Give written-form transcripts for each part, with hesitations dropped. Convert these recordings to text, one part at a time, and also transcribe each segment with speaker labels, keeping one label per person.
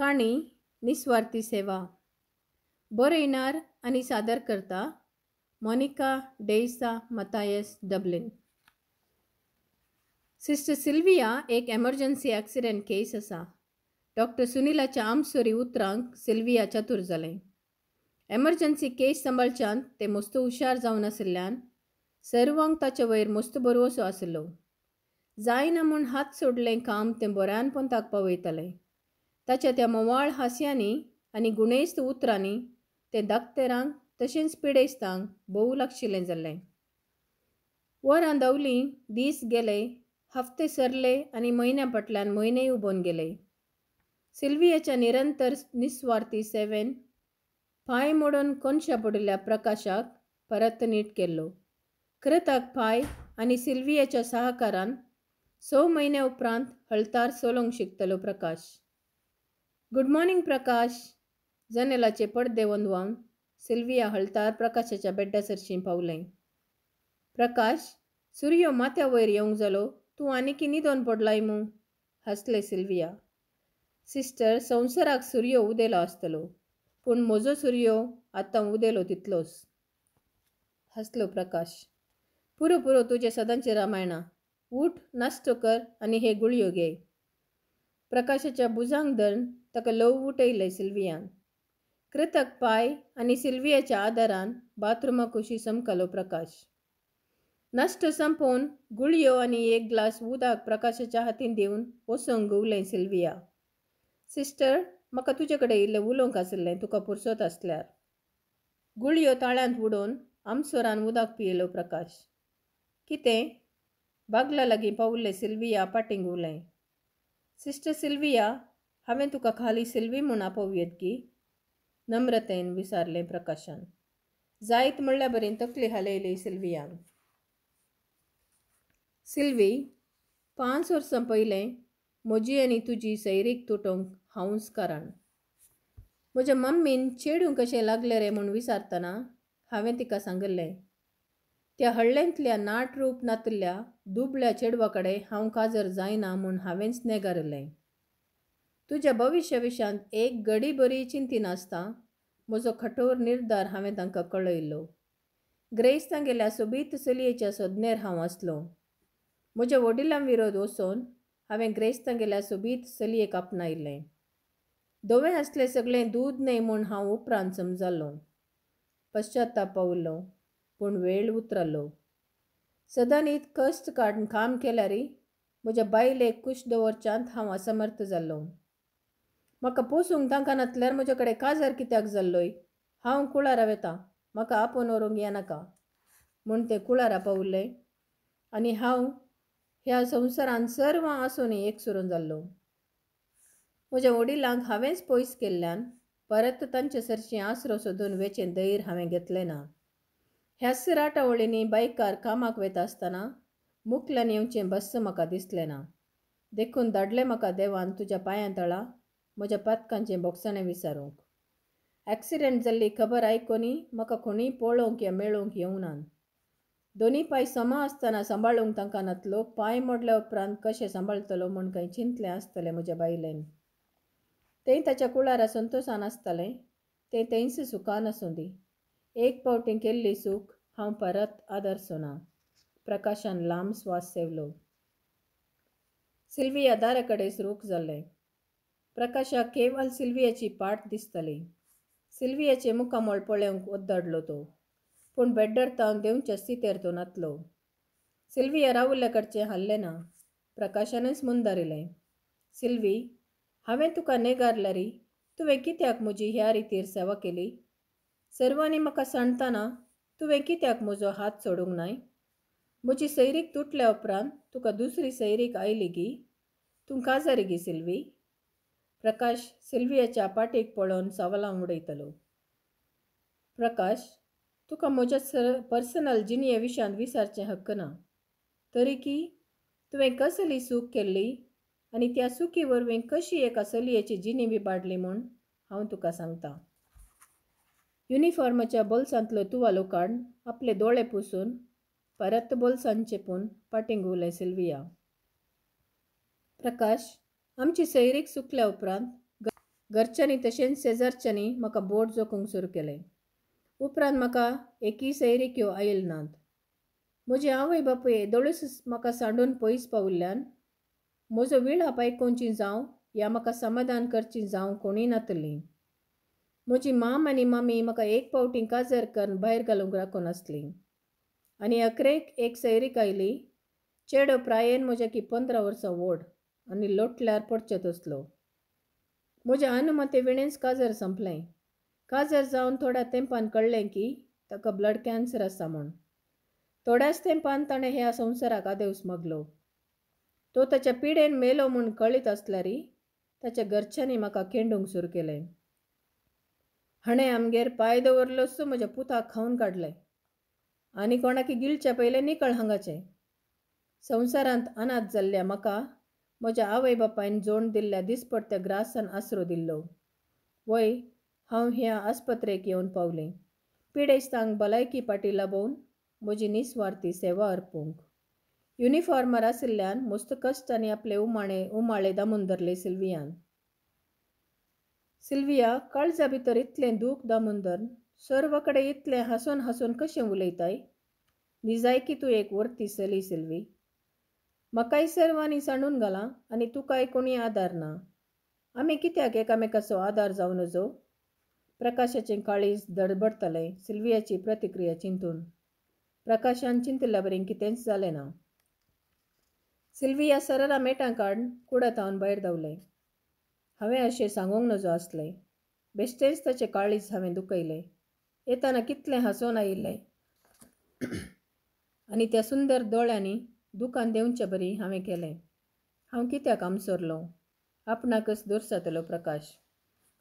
Speaker 1: काणी निस्वार्थी सेवा. बरयणार आनी सादर करता Monica D'Sa Mathias, Dublin. Sister Sylvia एक एमर्जन्सी एक्सिडेंट केस आसा. डॉक्टर सुनीलाच्या आमसोरी उतरांक सिल्विया चतूर जालें. एमर्जन्सी केस सांबाळच्यान तें मस्त हुशार जावन आशिल्ल्यान सर्वांक ताचे वयर मस्त भरवसो आशिल्लो. जायना म्हूण हात सोडलें काम तें बऱ्यान पंताक पावयतालें. ताच्या त्या मोवाळ हास्यांनी आनी गुणेस्त उतरांनी तें दाक्तेरांक तशेंच पिडेस्तांक भोव लागशिल्लें जाल्लें. वरां धांवलीं, दीस गेले, हफ्ते सरले आनी म्हयन्या फाटल्यान म्हयनेय उबोवन गेले. सिल्वियाच्या निरंतर निस्वार्थी सेवेन पांय मोडून कोनशा पडिल्ल्या प्रकाशाक परत नीट केल्लो. कृताक पाय आनी सिल्वियाच्या सहकारान 6 म्हयन्या उपरांत हळतार चलोवंक शिकतलो प्रकाश. Good morning Prakash. जनेलाचे पडदे वंदवावन सिल्विया हळतार प्रकाशाच्या बेड्डा सरशीं पावलें. प्रकाश, सुर्यो माथ्या वयर येवंक जालो, तूं आनीकी न्हिदोन पडलाय मू? हांसलें सिल्विया. सिस्टर, संवसाराक सुर्यो उदेलो आसतलो, पूण म्हजो सुर्यो आतां उदेलो तितलोच. हांसलो प्रकाश. पुरो पुरो तुजें सदांचें रामायणां. उठ, नाश्तो कर आनी हे गुळयो घे. प्रकाशाच्या भुजांक धरून ताका ल्हव उठयलें सिल्वियान. कृतक पाय आनी सिल्वियाच्या आदारान बाथरुमा कुशी समकालो प्रकाश. नाश्तो संपोवन गुळयो आनी एक ग्लास उदक प्रकाशाच्या हातीन दिवन वचोंक घुंवलें सिल्विया. सिस्टर, म्हाका तुजे कडेन इल्लें उलोवंक आशिल्लें, तुका पुरसत आसल्यार. गुळयो ताळ्यांत उडोवन आमसोरान उदक पियेलो प्रकाश. कितें? बागला लागीं पावल्लें सिल्विया पाटीं घुंवलें. सिस्टर सिल्विया, हांवें तुका खाली सिल्वी म्हूण आपोवयेत गी? नम्रतेन विचारलें प्रकाशान. जायत म्हणल्या बरी तकली हालयली सिल्वियान. सिल्वी, 5 वर्सां पयलें म्हजी आनी तुजी सैरीक तुटोवंक हांवूच कारण. म्हज्या मम्मीन चेडूं कशें लागलें रे म्हूण विचारतना हांवें तिका सांगिल्लें, त्या हळ्ळेंतल्या नाट रूप नातिल्ल्या दुबळ्या चेडवा कडेन हांव काजर जायना म्हूण हांवेंच नेगारिल्लें. तुज्या भविश्या विशयांत एक घडी बरी चिंतिनासता म्हजो कठोर निर्धार हांवें तांकां कळयल्लो. ग्रेस्तांगेल्या सोबीत चलयेच्या सोदनेर हांव आसलो. म्हज्या वडिलां विरोध वचोन हांवें ग्रेस्तांगेल्या सोबीत चलयेक आपणायल्लें. धवें आसलें सगळें दूद न्हय म्हूण हांव उपरांत समजालो. पश्चाताप पावल्लो, पूण वेळ उतरलो. सदांनीत कश्ट काडून काम केल्यारय म्हज्या बायलेक खूश दवरच्यांत हांव असमर्थ जाल्लो. म्हाका पोसूंक तांकां नासल्यार म्हजे कडेन काजार कित्याक जाल्लोय? हांव कुळारा वेता, म्हाका आपोवन व्हरूंक येनाका म्हूण तें कुळारा पावल्लें आनी हांव ह्या संवसारांत सर्व आसून एकसुरो जाल्लो. म्हज्या वडिलांक हांवेंच पयस केल्ल्यान परत तांचे सरशीं आसरो सोदून वेचें धैर्य हांवें घेतलें ना. ह्याच राटावळींनी बायकार कामाक वेता आसतना मुखल्यान येवचें बस्स म्हाका दिसलें ना. देखून धाडलें म्हाका देवान तुज्या पांयां तळा म्हज्या पातकांचें बोगसणें विचारूंक. एक्सिडेंट जाल्ली खबर आयकोनी म्हाका कोणूय पळोवंक या मेळोवंक येवंक ना. दोनी पांय समा आसतना सांबाळूंक तांकां नातलो, पांय मोडल्या उपरांत कशें सांबाळटलो म्हूण कांय चिंतलें आसतलें म्हज्या बायलेन. तें ताच्या कुळारा संतोशान आसतालें, तें थंयच सुखान आसूं दी. एक फावटी केल्ली सूख हांव परत आदर्सो ना. प्रकाशान लांब स्वास सेवलो. सिल्विया दारा कडेन रूख जाल्लें. प्रकाशाक केवल सिल्वियाची पाट दिसताली. सिल्वियाचें मुखामळ पळोवंक ओद्दाडलो तो, पूण बेड्डर तावन देंवच्या स्थितेर तो नातलो. सिल्विया रावुल्ल्या कडचें हाल्लें ना. प्रकाशानूच मुंदारिलें. सिल्वी, हांवें तुका नेगारल्यारी तुवें कित्याक म्हजी ह्या रितीर सेवा केली? सर्वांनी म्हाका सांडतना तुवें कित्याक म्हजो हात सोडूंक नाय? म्हजी सैरीक तुटल्या उपरांत तुका दुसरी सैरीक आयली गी? तूं काजारी गी सिल्वी? प्रकाश सिल्वियाच्या पाटीक पळोवन सवालां उडयतलो. प्रकाश, तुका म्हज्या पर्सनल जिणये विशयांत विचारचें हक्क ना. तरी की तुवें कसली सूख केल्ली आनी त्या सुखी वरवीं कशी एका चलयेची जिणी बिबाडली म्हूण हांव तुका सांगता. युनिफॉर्माच्या बोल्सांतलो तुवालो काडून आपले दोळे पुसून परत बोल्सान चेपून पाटीं घुंवलें सिल्विया. प्रकाश, आमची सैरीक सुकल्या उपरांत घरच्यांनी तशेंच शेजारच्यांनी म्हाका बोट जोखूंक सुरू केलें. उपरांत म्हाका एकय सैरिक्यो आयल नात. म्हजी आवय बापूय येदोळूच म्हाका सांडून पयस पाविल्ल्यान म्हजो विळाप आयकुची जावं या म्हाका समाधान करची जावं कोणूय नातलीं. म्हजी माम आनी मामी म्हाका एक फावटी काजर करून भायर घालूंक राखून आसली. आनी अकरेक एक सैरीक आयली. चेडो प्रायेन म्हज्या की 15 वर्सां व्हड आनी लोटल्यार पडचे तसलो. म्हज्या अनुमते विणेंच काजर संपलें. काजर जावन थोड्या तेंपान कळ्ळें की ताका ब्लड कॅन्सर आसा म्हूण. थोड्याच तेंपान ताणें ह्या संवसाराक आदेवस मागलो. तो ताच्या पिडेन मेलो म्हूण कळीत आसल्यारय ताच्या घरच्यांनी म्हाका केंडूंक सुरू केलें. हाणें आमगेर पांय दवरलोच म्हज्या पुताक खावन काडलें आनी कोणाकी गिळच्या पयलें निकळ हांगाचें. संवसारांत अनाथ जाल्ल्या म्हाका म्हज्या आवय बापायन जोड दिल्ल्या दिसपडत्या ग्रासान आसरो दिल्लो. वय हांव ह्या आस्पत्रेक येवन पावलें. पिडेस्तांक भलायकी पाटी लाबोवन म्हजी निस्वार्थी सेवा अर्पूंक. युनिफॉर्मार आशिल्ल्यान मस्त कश्ट आनी आपले उमाळे दामून धरले सिल्वियान. सिल्विया काळजा भितर इतलें दूख दामून धरून सर्व कडेन इतलें हांसून हांसून कशें उलयताय? निजायकी तूं एक वर्ती चली सिल्वी. म्हाकाय सर्वांनी सांडून घालां आनी तुकाय कोणूय आदार ना. आमी कित्याक एकामेकाचो आदार जावं नजो? प्रकाशाचें काळीज दडबडटलें सिल्वियाची प्रतिक्रिया चिंतून. प्रकाशान चिंतिल्ल्या बरें कितेंच जालें ना. सिल्विया सरळा मेटां काडून कुडत हांव भायर धांवलें. हांवें अशें सांगूंक नजो आसलें. बेश्टेंच ताचें काळीज हांवें दुखयलें. येताना कितलें हांसून आयिल्लें आनी त्या सुंदर दोळ्यांनी दुकान देंवचे बरी हांवें केलें. हांव कित्याक आमसरलो? आपणाकच दुरसातलो प्रकाश.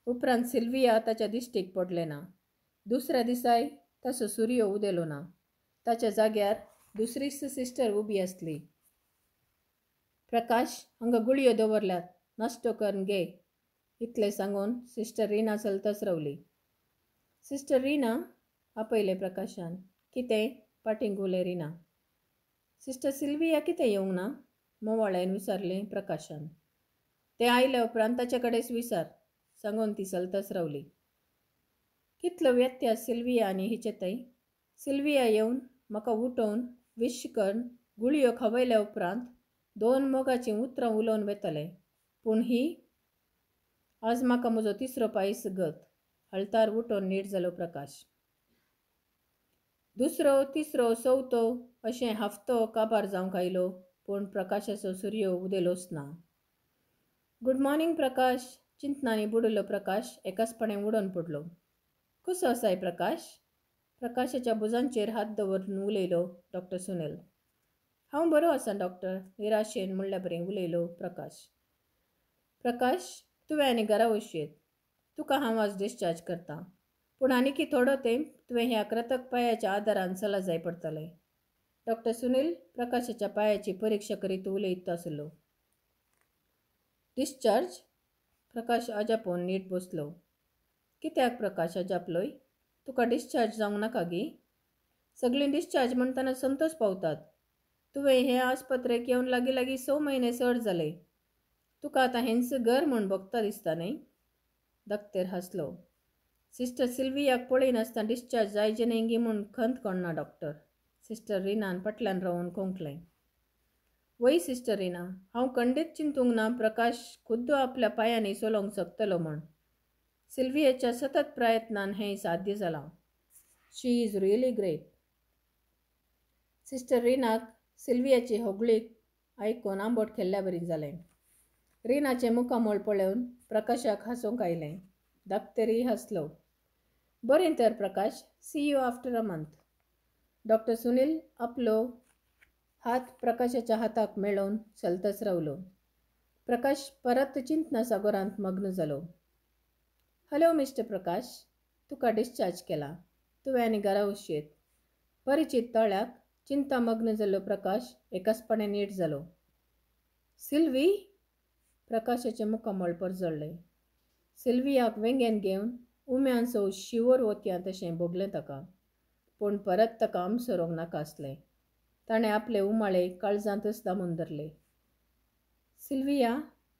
Speaker 1: उपरांत सिल्विया ताच्या दिश्टीक पडलें ना. दुसऱ्या दिसाय ताचो सुर्यो उदेलो ना. ताच्या जाग्यार दुसरीच सिस्टर उबी आसली. प्रकाश, हांगा गुळयो दवरल्यात, नाश्तो करून घे. इतलें सांगून सिस्टर रिना चलतच रावली. सिस्टर रिना, आपयलें प्रकाशान. कितें? पाटीं घुंवलें रिना. सिस्टर सिल्विया कितें येवंक ना? मोवाळ्यान विचारलें प्रकाशान. तें आयल्या उपरांत ताचे कडेन विचार, सांगून ती चलतच रावली. कितलो व्यत्यास सिल्विया आनी हिचे थंय. सिल्विया येवन म्हाका उठोवन विश करून गुळयो खावयल्या उपरांत दोन मोगाचीं उतरां उलोवन वेतलें. पूण ही आज म्हाका म्हजो तिसरो पायस गत. हळतार उठोवन नीट जालो प्रकाश. दुसरो, तिसरो, चवथो अशें हफ्तो काबार जावंक आयलो, पूण प्रकाशाचो सुर्यो उदेलोच ना. Good morning Prakash. चिंतनांनी बुडिल्लो प्रकाश एकाचपणे उडोवन पडलो. कसो आसाय प्रकाश? प्रकाशाच्या भुजांचेर हात दवरून उलयलो डॉक्टर सुनील. हांव बरो आसा डॉक्टर, निराशेन म्हणल्या बरें उलयलो प्रकाश. प्रकाश, तुवें आनी घरा वचयेत. तुका हांव आज डिस्चार्ज करतां, पूण आनीकी थोडो तेंप तुवें ह्या क्रतक पांयाच्या आदारान चला जाय पडटलें. डॉक्टर सुनील प्रकाशाच्या पांयाची परिक्षा करीत उलयत आसलो. डिस्चार्ज? प्रकाश अजापोवन नीट बसलो. कित्याक प्रकाश अजापलोय? तुका डिस्चार्ज जावंक नाका गी? सगळीं डिस्चार्ज म्हणटना संतोष पावतात. तुवें हे आस्पत्रेक येवन लागीं लागीं 6 म्हयने चड जाले. तुका आतां हेंच घर म्हूण भोगता दिसता न्हय? दक्तेर हांसलो. सिस्टर सिल्वियाक पळयनासतना डिस्चार्ज जायचे न्हय गी म्हूण खंत कोणना डॉक्टर. सिस्टर रिनान फाटल्यान रावन कोंकलें. वय सिस्टर रिना, हांव खंडीत चिंतूंक ना प्रकाश खुद्द आपल्या पांयांनी चलोवंक शकतलो म्हूण. सिल्वियाच्या सतत प्रयत्नान हें साध्य जालां. She is really great. Sister Rinak सिल्वियाची होगळीक आयकून आंबट खेल्ल्या बरी जालें. रिनाचें मुखामळ पळोवन प्रकाशाक हांसूंक आयलें. दाक्तेरय हांसलो. बरें तर Prakash, see you after a month. Doctor Sunil आपलो हात प्रकाशाच्या हाताक मेळोवन चलतच रावलो. प्रकाश परत चिंतना सागोरांत मग्न जालो. हॅलो मिस्टर प्रकाश, तुका डिस्चार्ज केला. तुवें आनी घरा वचयेत. परिचित तळ्याक चिंतामग्न जाल्लो प्रकाश एकाचपणे नीट जालो. सिल्वी? प्रकाशाचें मुखामळ परजळ्ळें. सिल्वियाक वेंगेन घेवन उम्यान शिंवर वतयां तशें भोगलें ताका. पूण परत ताका आमसरोंक नाका आसलें. ताणें आपले उमाळे काळजांतच दामून धरले. सिल्विया,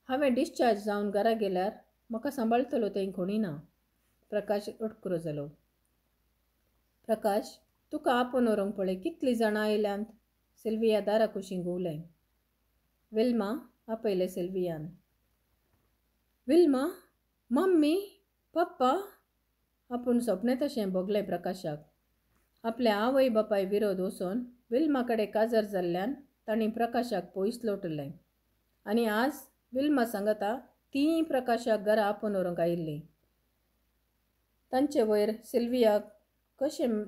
Speaker 1: हांवें डिस्चार्ज जावन घरा गेल्यार म्हाका सांबाळटलो तें कोणी ना. प्रकाश अटकुरो जालो. प्रकाश, तुका आपोवन व्हरूंक पळय कितलीं जाणां आयल्यांत. सिल्विया दारा कुशीन घुंवलें. विल्मा, आपयलें सिल्वियान. विल्मा, मम्मी, पप्पा. आपूण सपनें तशें भोगलें प्रकाशाक. आपल्या आवय बापाय विरोध वचून विल्मा कडेन काजार जाल्ल्यान तांणी प्रकाशाक पयस लोटलें आनी आज विल्मा सांगता तीं प्रकाशाक घरा आपोवन व्हरूंक आयिल्लीं. तांचे वयर सिल्वियाक कशें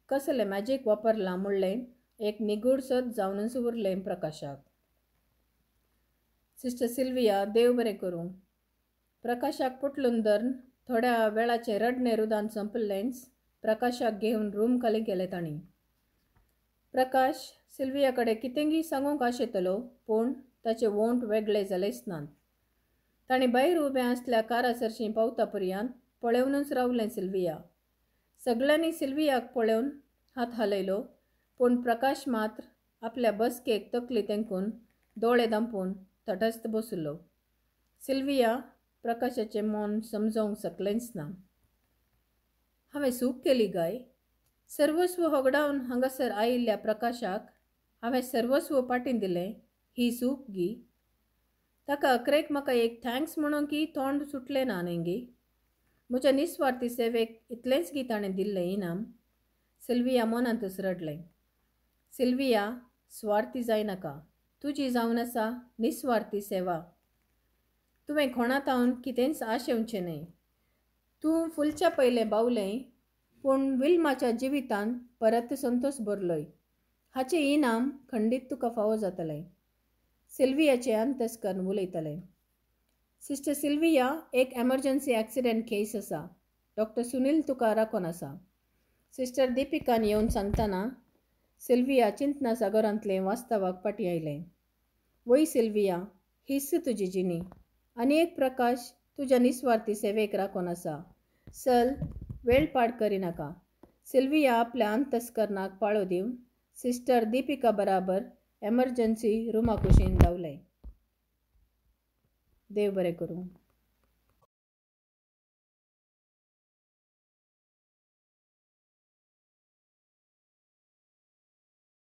Speaker 1: कसलें मॅजीक वापरलां म्हणलें एक निगूढ सत जावनच उरलें प्रकाशाक. सिस्टर सिल्विया, देव बरें करूं. प्रकाशाक पोटलून धरून थोड्या वेळाचें रडणें रुदान संपलेंच प्रकाशाक घेवन रूम खाली गेले तांणी. प्रकाश सिल्विया कडेन कितेंगी सांगूंक आशेतलो, पूण ताचे वोंठ वेगळे जालेच नात. ताणें भायर उबें आसल्या कारा सरशीं पावता पर्यंत पळोवनच रावलें सिल्विया. सगळ्यांनी सिल्वियाक पळोवन हात हालयलो, पूण प्रकाश मात्र आपल्या बसकेक तकली तेंकून दोळे दांपून तटस्थ बसलो. सिल्विया प्रकाशाचें मन समजोवंक शकलेंच ना. हांवें चूक केली गाय? सर्वस्व होगडावन हांगासर आयिल्ल्या प्रकाशाक हांवें सर्वस्व पाटीं दिलें ही चूक गी? ताका अकरेक म्हाका एक thanks म्हणूंक तोंड सुटलें ना न्ही गी? म्हज्या निस्वार्थी सेवेक इतलेंच गी ताणें दिल्लें इनाम? सिल्विया मनांतच रडलें. सिल्विया, स्वार्थी जायनाका. तुजी जावन आसा निस्वार्थी सेवा. तुवें कोणातावन कितेंच आशेवचें न्हय. तूं फुलच्या पयलें बावलें, पूण विल्माच्या जिवितांत परत संतोश भरलोय. हाचें इनाम खंडीत तुका फावो जातलें. सिल्वियाचें अंतस्कर्ण उलयतलें. सिस्टर सिल्विया, एक एमर्जन्सी एक्सिडेंट केस आसा. डॉक्टर सुनील तुका राखून आसा. सिस्टर दीपिकान येवन सांगतना सिल्विया चिंतना सागरांतलें वास्तवाक फाटीं आयलें. वय सिल्विया, हीच तुजी जिणी आनी एक प्रकाश तुज्या निस्वार्थी सेवेक राखून आसा. चल, वेळ पाड करिनाका. सिल्विया आपल्या अंतस्कर्णाक पाळो दिवन सिस्टर दीपिका बराबर एमर्जन्सी रुमा कुशीन धांवलें. देव बरें करूं.